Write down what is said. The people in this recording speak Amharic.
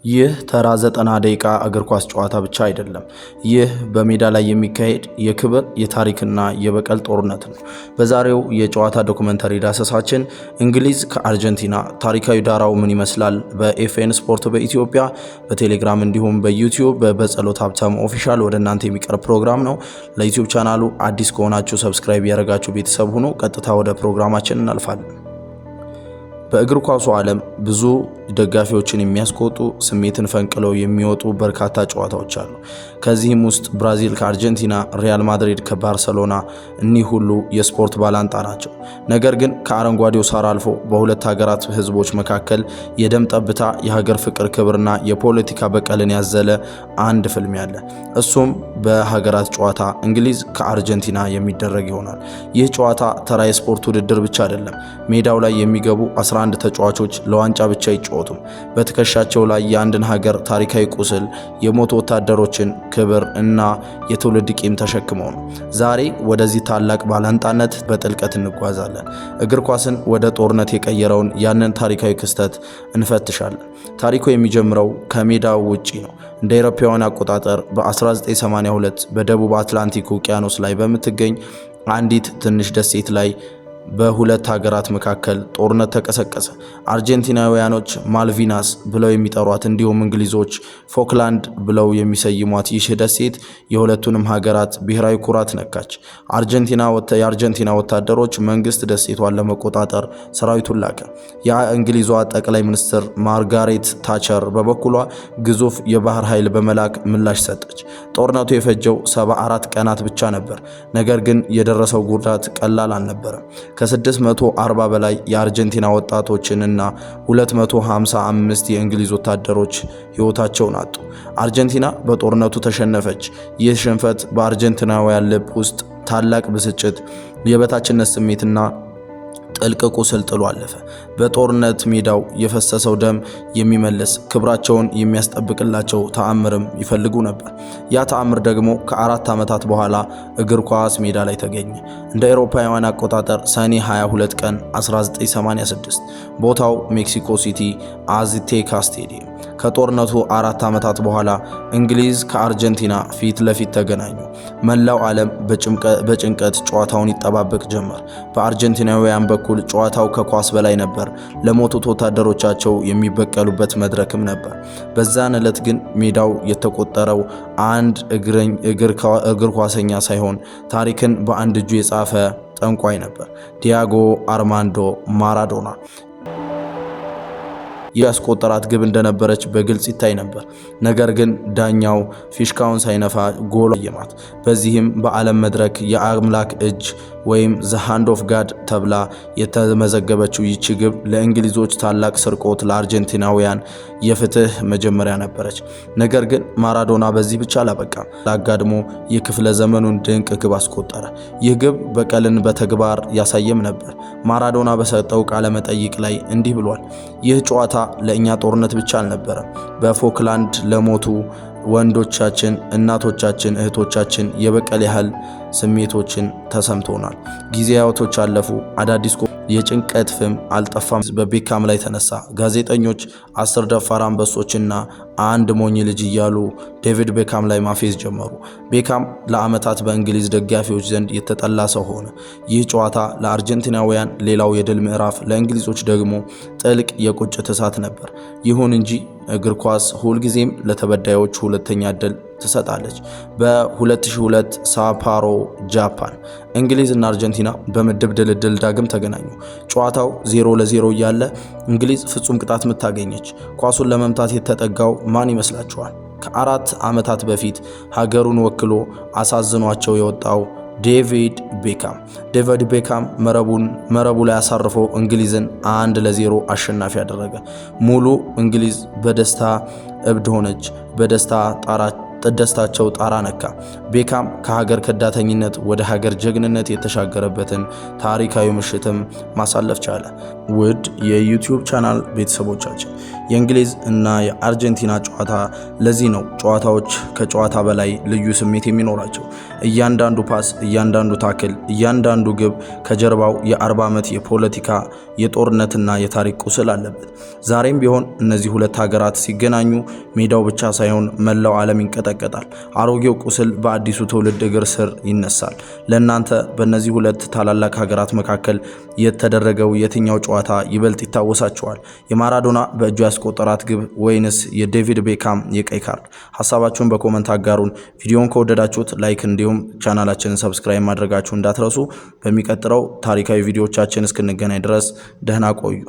ይህ ተራ 90 ደቂቃ እግር ኳስ ጨዋታ ብቻ አይደለም። ይህ በሜዳ ላይ የሚካሄድ የክብር፣ የታሪክና የበቀል ጦርነት ነው። በዛሬው የጨዋታ ዶክመንተሪ ዳሰሳችን እንግሊዝ ከአርጀንቲና ታሪካዊ ዳራው ምን ይመስላል፣ በኤፍኤን ስፖርት በኢትዮጵያ በቴሌግራም እንዲሁም በዩቲዩብ በጸሎት ሀብታሙ official ወደ እናንተ የሚቀርብ ፕሮግራም ነው። ለዩቲዩብ ቻናሉ አዲስ ከሆናችሁ subscribe ያደረጋችሁ ቤተሰብ ሁኑ። ቀጥታ ወደ ፕሮግራማችን እናልፋለን። በእግር ኳሱ ዓለም ብዙ ደጋፊዎችን የሚያስቆጡ፣ ስሜትን ፈንቅለው የሚወጡ በርካታ ጨዋታዎች አሉ። ከዚህም ውስጥ ብራዚል ከአርጀንቲና፣ ሪያል ማድሪድ ከባርሰሎና፣ እኒህ ሁሉ የስፖርት ባላንጣ ናቸው። ነገር ግን ከአረንጓዴው ሳር አልፎ በሁለት ሀገራት ሕዝቦች መካከል የደም ጠብታ፣ የሀገር ፍቅር ክብርና የፖለቲካ በቀልን ያዘለ አንድ ፍልሚያ አለ። እሱም በሀገራት ጨዋታ እንግሊዝ ከአርጀንቲና የሚደረግ ይሆናል። ይህ ጨዋታ ተራ የስፖርት ውድድር ብቻ አይደለም። ሜዳው ላይ የሚገቡ 11 ተጫዋቾች ለዋንጫ ብቻ አይጫወቱም። በትከሻቸው ላይ የአንድን ሀገር ታሪካዊ ቁስል፣ የሞቱ ወታደሮችን ክብር እና የትውልድ ቂም ተሸክመው ነው። ዛሬ ወደዚህ ታላቅ ባላንጣነት በጥልቀት እንጓዛለን። እግር ኳስን ወደ ጦርነት የቀየረውን ያንን ታሪካዊ ክስተት እንፈትሻለን። ታሪኩ የሚጀምረው ከሜዳው ውጪ ነው። እንደ አውሮፓውያን አቆጣጠር በ1982 በደቡብ አትላንቲክ ውቅያኖስ ላይ በምትገኝ አንዲት ትንሽ ደሴት ላይ በሁለት ሀገራት መካከል ጦርነት ተቀሰቀሰ። አርጀንቲናውያኖች ማልቪናስ ብለው የሚጠሯት እንዲሁም እንግሊዞች ፎክላንድ ብለው የሚሰይሟት ይህ ደሴት የሁለቱንም ሀገራት ብሔራዊ ኩራት ነካች። የአርጀንቲና ወታደሮች መንግስት ደሴቷን ለመቆጣጠር ሰራዊቱን ላከ። የእንግሊዟ ጠቅላይ ሚኒስትር ማርጋሬት ታቸር በበኩሏ ግዙፍ የባህር ኃይል በመላክ ምላሽ ሰጠች። ጦርነቱ የፈጀው 74 ቀናት ብቻ ነበር። ነገር ግን የደረሰው ጉዳት ቀላል አልነበረም። ከ640 በላይ የአርጀንቲና ወጣቶችንና 255 የእንግሊዝ ወታደሮች ሕይወታቸውን አጡ። አርጀንቲና በጦርነቱ ተሸነፈች። ይህ ሽንፈት በአርጀንቲናውያን ልብ ውስጥ ታላቅ ብስጭት፣ የበታችነት ስሜትና ጥልቅ ቁስል ጥሎ አለፈ። በጦርነት ሜዳው የፈሰሰው ደም የሚመልስ፣ ክብራቸውን የሚያስጠብቅላቸው ተአምርም ይፈልጉ ነበር። ያ ተአምር ደግሞ ከ4 ዓመታት በኋላ እግር ኳስ ሜዳ ላይ ተገኘ። እንደ አውሮፓውያን አቆጣጠር ሰኔ 22 ቀን 1986፣ ቦታው ሜክሲኮ ሲቲ አዝቴካ ስቴዲየም። ከጦርነቱ 4 ዓመታት በኋላ እንግሊዝ ከአርጀንቲና ፊት ለፊት ተገናኙ። መላው ዓለም በጭንቀት ጨዋታውን ይጠባበቅ ጀመር። በአርጀንቲናውያን በኩል ጨዋታው ከኳስ በላይ ነበር። ለሞቱት ወታደሮቻቸው የሚበቀሉበት መድረክም ነበር። በዛን ዕለት ግን ሜዳው የተቆጠረው አንድ እግር ኳሰኛ ሳይሆን ታሪክን በአንድ እጁ የጻፈ ጠንቋይ ነበር፣ ዲያጎ አርማንዶ ማራዶና። ያስቆጠራት ግብ እንደነበረች በግልጽ ይታይ ነበር። ነገር ግን ዳኛው ፊሽካውን ሳይነፋ ጎል ሰየማት። በዚህም በዓለም መድረክ የአምላክ እጅ ወይም the hand of God ተብላ የተመዘገበችው ይቺ ግብ ለእንግሊዞች ታላቅ ስርቆት፣ ለአርጀንቲናውያን የፍትህ መጀመሪያ ነበረች። ነገር ግን ማራዶና በዚህ ብቻ አላበቃም። አጋድሞ የክፍለ ዘመኑን ድንቅ ግብ አስቆጠረ። ይህ ግብ በቀልን በተግባር ያሳየም ነበር። ማራዶና በሰጠው ቃለ መጠይቅ ላይ እንዲህ ብሏል። "ይህ ጨዋታ ለእኛ ጦርነት ብቻ አልነበረም። በፎክላንድ ለሞቱ ወንዶቻችን፣ እናቶቻችን፣ እህቶቻችን የበቀል ያህል ስሜቶችን ተሰምቶናል።" ጊዜያቶች አለፉ። አዳዲስ የጭንቀት ፍም አልጠፋም። በቤካም ላይ ተነሳ። ጋዜጠኞች 10 ደፋር አንበሶችና አንድ ሞኝ ልጅ እያሉ ዴቪድ ቤካም ላይ ማፌዝ ጀመሩ። ቤካም ለዓመታት በእንግሊዝ ደጋፊዎች ዘንድ የተጠላ ሰው ሆነ። ይህ ጨዋታ ለአርጀንቲናውያን ሌላው የድል ምዕራፍ፣ ለእንግሊዞች ደግሞ ጥልቅ የቁጭት እሳት ነበር። ይሁን እንጂ እግር ኳስ ሁልጊዜም ለተበዳዮች ሁለተኛ እድል ትሰጣለች። በ2002 ሳፖሮ ጃፓን፣ እንግሊዝ እና አርጀንቲና በምድብ ድልድል ዳግም ተገናኙ። ጨዋታው 0-0 እያለ እንግሊዝ ፍጹም ቅጣት ምት አገኘች። ኳሱን ለመምታት የተጠጋው ማን ይመስላችኋል? ከ4 ዓመታት በፊት ሀገሩን ወክሎ አሳዝኗቸው የወጣው ዴቪድ ቤካም። ዴቪድ ቤካም መረቡን መረቡ ላይ አሳርፎ እንግሊዝን 1-0 አሸናፊ አደረገ። ሙሉ እንግሊዝ በደስታ እብድ ሆነች። በደስታ ጣራ ደስታቸው ጣራ ነካ። ቤካም ከሀገር ከዳተኝነት ወደ ሀገር ጀግንነት የተሻገረበትን ታሪካዊ ምሽትም ማሳለፍ ቻለ። ውድ የ YouTube channel ቤተሰቦቻችን፣ የእንግሊዝ እና የአርጀንቲና ጨዋታ ለዚህ ነው ጨዋታዎች ከጨዋታ በላይ ልዩ ስሜት የሚኖራቸው። እያንዳንዱ pass፣ እያንዳንዱ tackle፣ እያንዳንዱ ግብ ከጀርባው የ40 ዓመት የፖለቲካ፣ የጦርነትና የታሪክ ቁስል አለበት። ዛሬም ቢሆን እነዚህ ሁለት ሀገራት ሲገናኙ ሜዳው ብቻ ሳይሆን መላው ዓለም ይንቀጠቀጣል። አሮጌው ቁስል በአዲሱ ትውልድ እግር ስር ይነሳል። ለእናንተ በእነዚህ ሁለት ታላላቅ ሀገራት መካከል የተደረገው የትኛው ጨዋታ ይበልጥ ይታወሳችኋል? የማራዶና በእጁ ያስቆጠራት ግብ ወይንስ የዴቪድ ቤካም የቀይ ካርድ? ሀሳባችሁን በ comment አጋሩን። ቪዲዮን ከወደዳችሁት like፣ እንዲሁም ቻናላችንን subscribe ማድረጋችሁ እንዳትረሱ። በሚቀጥለው ታሪካዊ ቪዲዮቻችን እስክንገናኝ ድረስ ደህና ቆዩ።